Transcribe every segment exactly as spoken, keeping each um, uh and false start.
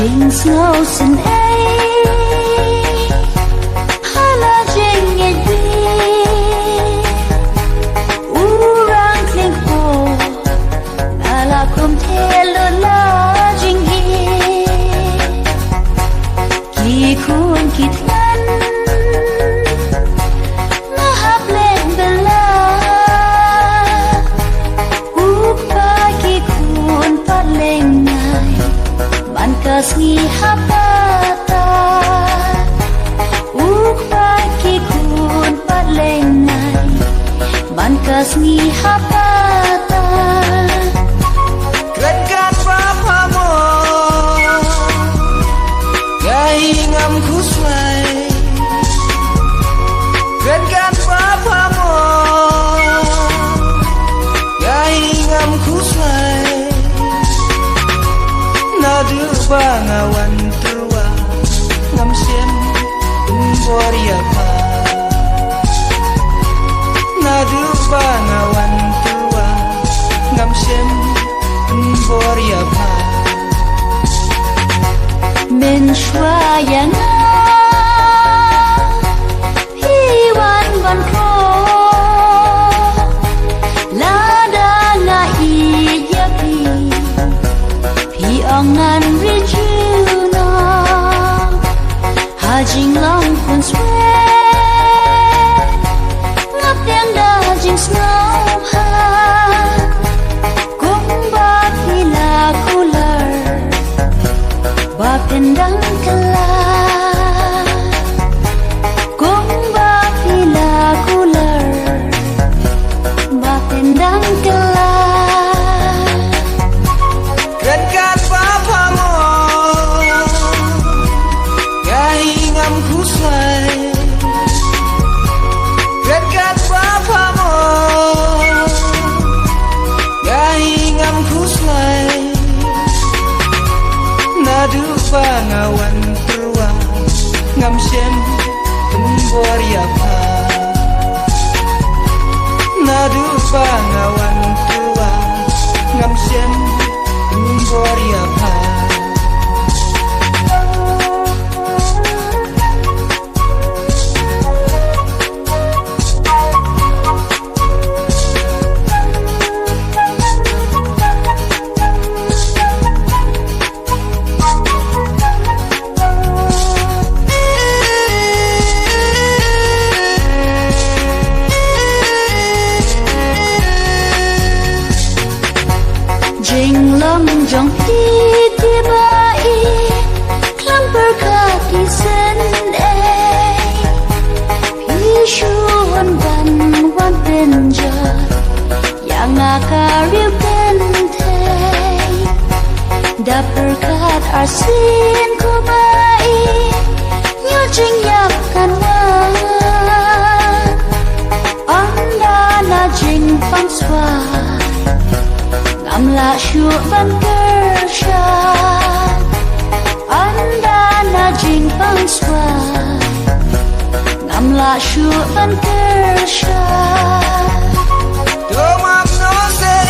Ing sngewsynei ha la jingngeit bit, u rang tling kpoh, nga la khum theh lut la jingngeit. Ki khun ki thngan nga hap leh bylla. U Kpa, ki khun pat leh ngai man ka sngi ha patar. U Kpa, ki khun pat leh ngai man ka sngi ha patar. Kren katba pha mo, nga hi ngam khuslai. Kren katba pha mo, nga hi ngam khuslai. Naduh ba nga wan tyrwa, ngam shym pynbor ïa pha. Naduh ba nga wan tyrwa, ngam shym pynbor ïa pha. Mynshuwa ïa nga phi wan ban khroh, lada nga ïeit ïa phi, phi ong ngan ri junom. Ha jinglong khun swet nga pdiang da jingsngewbha. Kumba phi la kular ba phin dang kylla. Kumba phi la kular ba phin dang kylla. Kren katba pha mo, nga hi ngam khuslai. Kren katba pha mo, nga hi ngam khuslai. Naduh ba nga wan tyrwa, ngam shym pynbor ïa pha. Naduh ba nga wan tyrwa, ngam shym pynbor ïa pha. Jinglong jong phi te ba i khlem pyrkhat isynei. Phi shu wan ban wan pynjot ïa nga ka riew kynthei. Da pyrkhat arsien kumba i, ïoh jingïap kan wan. Ynda na jingpang shuwa, ngam lah shuh ban kyrshan. Ynda na jingpang shuwa, ngam lah shuh ban kyrshan. To map noh seh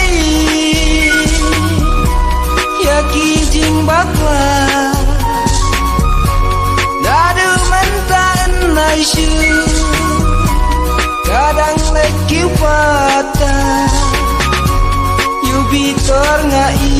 ïa ki jingbakla. Naduh mynta yn ai shuh, ka dang leit kiew patar. Ïa u Bitor nga i